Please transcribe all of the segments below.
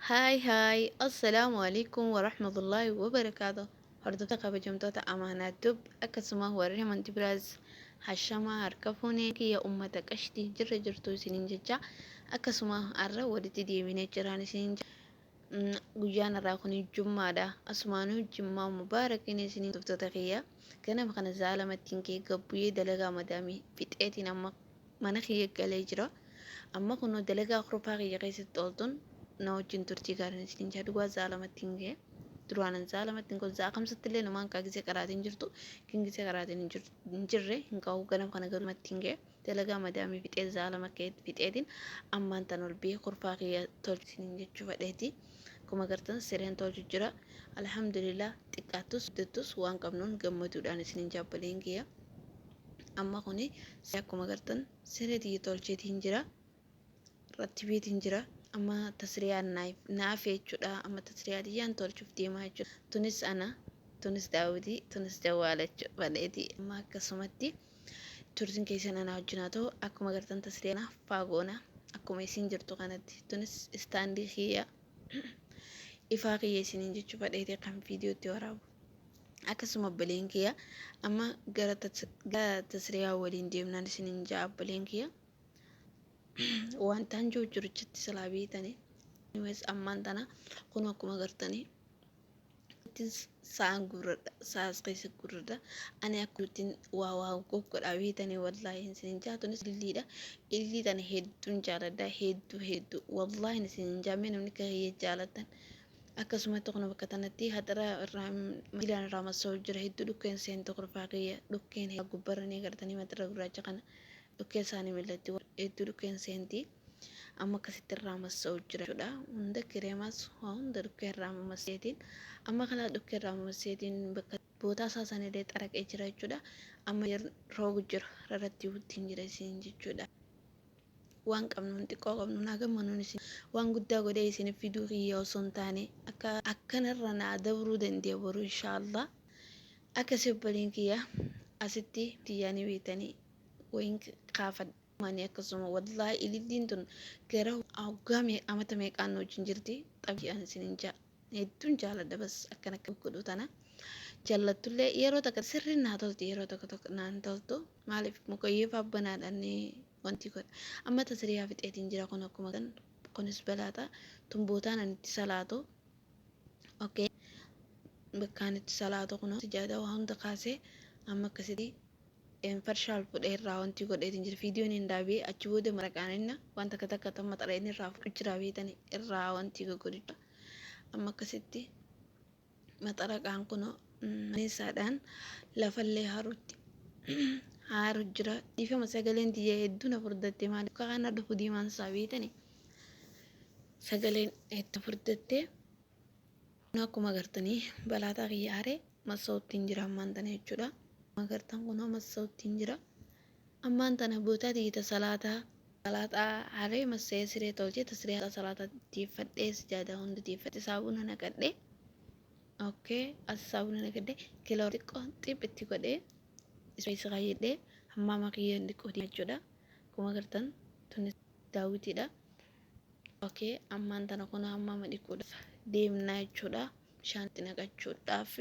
Haay haay, assalaamu alaikum warahmatullaahi wabarakaatu. Hordoftoota kabajamtoota Amaanaa Tube, akkasuma warri amantii biraas, hashamaa, harka fuunee kiyya, ummata qashtii, jirra jirtu isiniin jecha. Akkasuma har'a walitti deebinee jiraan isiniin. Guyyaan har'aa kun jummaadha. Asumaanuu jimmaa mubaarakiin isiniin. Hordoftoota kiyya, ganama kana zaalamattiin kee gabbuyyee dalagaa madaamii fixeetiin amma mana kiyya galee jira. Amma kunoo dalagaa kurfaa kiyya keessatti ooltuun na wajjin turtii gaariin isiniin jaa. Dhugaa zaalamattiin ga'e. Duraanan zaalamattiin kun za'a kamsatti illee namaan kaa gisee qaraatiin jirtu kin gisee qaraatiin hin jirre hin qabu. Ganama kana garuu mattiin ga'e, dalagaa madaamii fixee, zaalama fixeetiin ammaan tan ol biyya kurfaa kiyya tolchu isiniin jechuu fedheeti. Akkuma agartan sireen tolchu jira. Alhamdulillah, xiqqaattus guddattus waan qabnuun gammaduudhaan isiniin jaabbaleen kiyya. Amma kuni akkuma agartan siree tiyya tolcheetiin jira. Rattibeetiin jira. Amma tasriyaan naaf jechuudha. Amma tasriyaa tiyyaan tolchuuf deemaa jechuudha. Tunis ana, tunis daawwitii, tunis jawwaala jechuudha. Baleeti. Amma akkasumatti turtiin keessan anaa wajjin haa ta'u. Akkuma agartan tasriyaa faagoona. Akkuma isin jirtu kanatti. Tunis istaandii kiyya. Ifaa kiyya isiniin jechuu fedheeti, kan viidiyootti waraabu. Akkasuma obboleen kiyya, amma gara tasriyaa waliin deemnaan isiniin ja'a obboleen kiyya. Wantaan jiru jiruchatti silaa beeytanii. Anyways, ammaan tana kun akkuma agartanii sa'aan gurradha, sa'as keessa gurradha. Ani akkumattiin waa waa goggodhaa beeytanii, wallaahi isiniin jaa. Tunis ililliidha. Ilillii tana hedduun jaaladha, hedduu hedduu, wallaahi isiniin jaamee, namni akka kiyya jaalatan. Akkasumatti kun bakka tanatti haxira irraa miilaan irraa massa'u jira. Hedduu dhukkeen seente kurfaa kiyya, dhukkeen gubbarra ni agartanii, maxira gurraacha kana dhukkeen isaanii millatti, hedduu dhukkeen seenti. Amma akkasitti irraa massa'u jira jechuudha. Hunda kireemaas hunda dhukkee irraa mamasseetiin, amma kana dhukkee irraa mamasseetiin bakka bootaa isaa sanillee xaraqee jira jechuudha. Amma roogu jira, irratti wuttiin jira isin jechuudha. Waan qabnuun, xiqqoo qabnuun haa gammanuun. Isin waan guddaa godhee isin fiduu kiyya osoo hin taane, akka akkanarra naa dabruu dandeenya boru inshaallah. Akkasii obboliin kiyya, asitti xiyyaanii beektanii wayin kaafadha. Mani akkasuma wallaahi ililliin tun gara hoggaa amata meeqaan wajjin jirti. Xabi'aan isinin jaa, hedduun jaaladha. Bas akkana akka godhu tana jallattullee yeroo takka sirriin naa tolti, yeroo tokko tokko naan toltu. Maaliif mukayyoo abbanaadhaan wanti godha. Amma tasriyaa fixeetiin jira. Kun akkuma kan kunis balaata tumbootaan ani itti salaatu. Okay, bakkaan itti salaatu kun sijaadaa waa hunda kaasee amma akkasitti farshaal fudhee irraa wanti godheetiin jira. Viidiyoon hin dhaabee achi booda maraqaan inni waan takka takka tamma xareen irraa fudhu jira beetani, irraa wanti goggodhu. Amma akkasitti maxaraqaan kun isaadhaan lafallee harutti haaru jira. Dhiifama, sagaleen tiyya hedduu na furdatte. Maaliif kana dhufu diimaan isaa beetani, sagaleen hedduu furdatte. Akkuma agartanii balaataa kiyya haree masa'uttiin jira ammaan tana jechuudha. Akkuma agartan kunoo masa'uttiin jira. Ammaan tana bootaa tiyyita salaataa salaataa haree masa'ee siree tolchee, tasiree salaataa tiiffadhee, sijaadaa hunda tiiffadhe, saabuna naqadhee. Okay, as saabuna naqadhee, kiloo xiqqoo xip itti godhee, ispeesii kaayyadhee, hammaama kiyya dhiquu jechuudha. Akkuma agartan tunis daawwitiidha. Okay, ammaan tana kun hammaama dhiquudhaaf deemnaa jechuudha. Bishaan itti naqachuudhaaf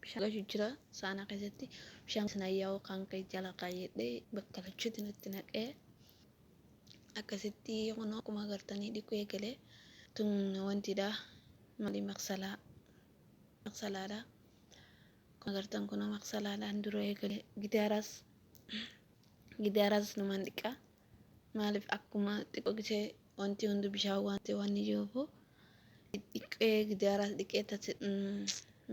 bishaan naqachuu jira saanaa keessatti. Bishaan sana yaa'u kan ka'e jala kaayyadhee bakka lachuutti natti naqee, akkasitti kun akkuma agartanii dhiquu eegalee. Tun wantidha, maali, maqsalaa, maqsalaadha. Akkuma agartan kun maqsalaadhaan dura eegale. Gidaaraas, gidaaraas numaan dhiqaa. Maaliif akkuma xiqqoo gisee wanti hundi bishaan waan ta'e waan jiruufu dhiqee, gidaaraas dhiqee,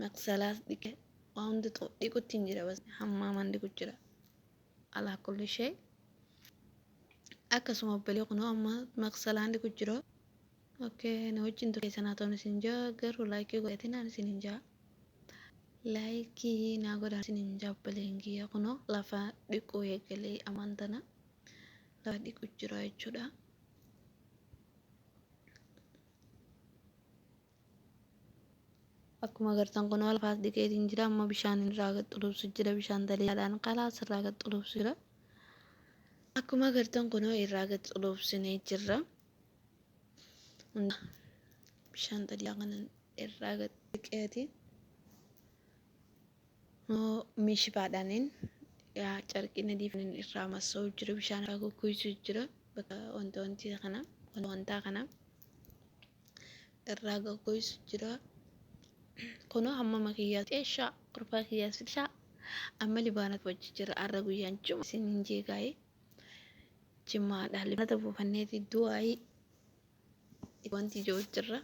maqsalaas dhiqee, waan hunda dhiqutti hin jira. Bas hammaamaan dhiqu jira. Alaa kulli shay. Akkasuma obbolee, kunoo amma maqsalaan dhiqu jira. Okay, na wajjin ture sanaa ta'uun isin jaa, garuu like godhatinaan isin hin jaa. Like naa godhaa isin hin jaa obboleen kiyya. Kunoo lafa dhiquu eegalee, ammaan tana lafa dhiqu jira jechuudha. Akkuma agartan kunoo lafaas dhiqeetiin jira. Amma bishaan irraa gad xulubsu jira. Bishaan daleedhaan qalaas irraa gad xulubsu jira. Akkuma agartan kunoo irraa gad xulubsinee jirra. Bishaan xaliyaa kanan irraa gad dhiqeeti. Mishibaadhaaniin yaa carqii nadii irraa massa'u jira, bishaan irraa goggogsuu jira, bakka wanta wanti kana wantaa kana irraa goggogsuu jira. Kunoo hammama kiyyaa xeeshaa kurfaa kiyyaa shaa amma libaana wajji jira. Arra guyyaan juma isin hin jeegaa'ee jimmaadha. Libaanata buufanneeti du'aayii wanti ijoo jirra.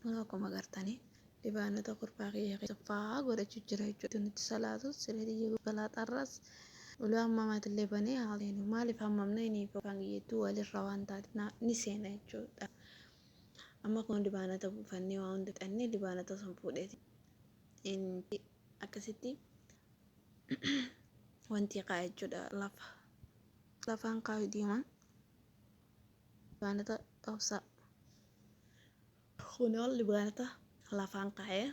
Kunoo akkuma agartanii libaanota kurfaa kiyya keessa faa godhachuu jira jechuudha. Nuti salaatu siree xiyya galaaxarras ulaa hammamaatillee banee haa seenu. Maaliif hammamna inni afaan kiyyattuu walirra waan taate ni seena jechuudha. Amma kun libaanota buufannee waa hunda fixannee libaanota sun fuudheeti akkasitti wanti kaa'e jechuudha, lafa lafaan kaa'u deema libaanota obsa. Kunoo libaanota lafaan kaa'ee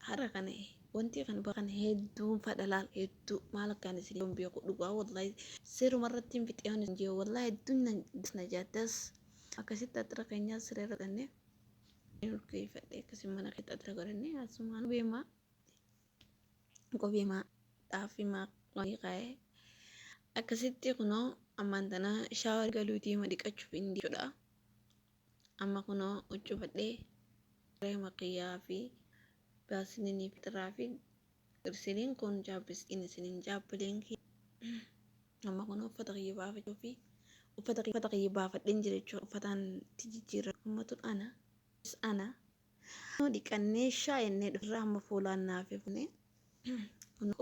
hara kana wanti kan bakkan hedduun fadha laal, hedduu maal akkaan isin beeku dhugaa, wallahi seeruma irratti hin fixee hin jiru, wallahi hedduun na jaaddas. Akkasitti axira keenyaa siree godhannee urgeeffadhe, akkasii mana keessa axira godhannee asumaan beemaa qobeemaa xaafimaa wanii kaa'ee akkasitti. Kunoo ammaan tana shower galuu deema, dhiqachuuf hin jechuudha. Amma kunoo huccuu kireema kiyyaa fi baaslinii fi xiraa fi girsiliin kun jaabbisiin isiniin jaabbileen. Amma kunoo uffata kiyya baafachuu fi uffata kiyya baafadheen jira jechuudha. Uffataan itti jijjiirra ummatu ana ana dhiqannee shaayennee dhufirra. Amma fuulaan naaf ifne,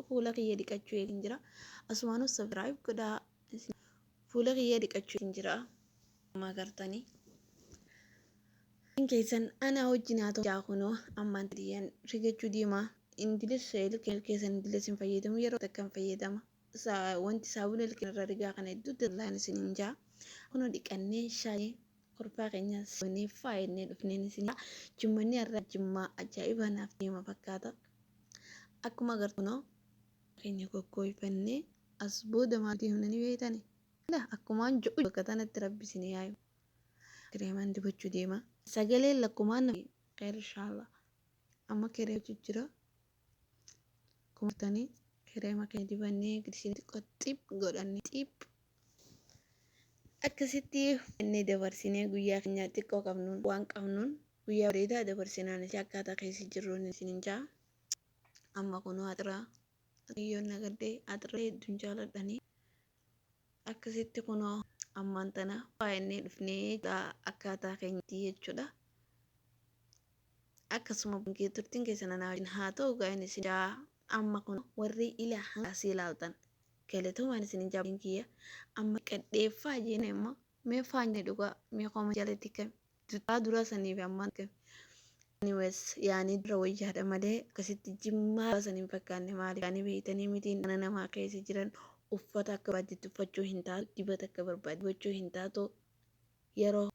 fuula kiyya dhiqachuu eegin jira. Asumaanuu subscribe godhaa. Fuula kiyya dhiqachuu hin jira. Amma agartanii. Keessan ana wajjin haa ta'u. Kunoo ammaan xiyyan rigachuu deema. Indilis keessan indilis hin fayyadamu, yeroo takka hin fayyadama. Wanti saabuna ilkeen irra rigaa kana hedduu dallaan isin hin jaa. Kunoo dhiqannee shaayee korfaa keenya goonee faayennee dhufneen isin jimmanni har'a jimmaa ajaa'iba naaf deema fakkaata. Akkuma agartu kunoo keenya goggooyfannee as booda maal deemnanii beektani? Akkumaan ji'u bakka tanatti rabbi isin yaayu. Kireemaan dibachuu deema. Sagaleen lakkumaan khayr inshallah. Amma kireema jira. Akkuma argitanii kireema keenya dibannee girisiin xiqqoo xip godhannee xip akkasitti inni dabarsinee guyyaa keenya xiqqoo qabnuun waan qabnuun guyyaa bareedaa dabarsinaan akkaataa keessa jirruun isin hin jaa. Amma kunoo axiraa xiyyoon nagaddee axira hedduun jaaladhanii akkasitti. Kunoo ammaan tana faayannee dhufnee akkaataa keenyatti jechuudha. Akkasuma turtiin keessan anaa wajjin haa ta'u gaa'in isin jaa. Amma kun warri ilaa hanga asii ilaaltan galatoomaan isin hin jaabbin kiyya. Amma qadheeffaa jeen immoo mee faanya dhugaa mee qoma jalatti kami duraa dura sanii fi ammaan kami? Anyways, yaani dura wayyaadha malee akkasitti jimmaa san hin fakkaanne. Maaliif yaani beeytanii mitiin mana namaa keessa jiran uffata akka barbaaddetti uffachuu hin taatu, dibata akka barbaadde dibachuu hin taatu. Yeroo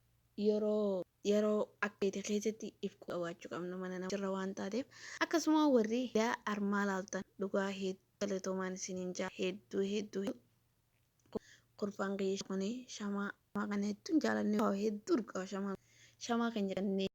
yeroo yeroo akka feete keessatti if qabaachuu qabnu mana nama jirra waan taateef. Akkasuma warri yaa armaa laaltan dhugaa hedduu galatoomaan isiniin jaa, hedduu hedduu. Kurfaan kiyya kuni shamaa kana hedduun jaalanne, hedduu dhugaa shamaa shamaa kan jedhannee.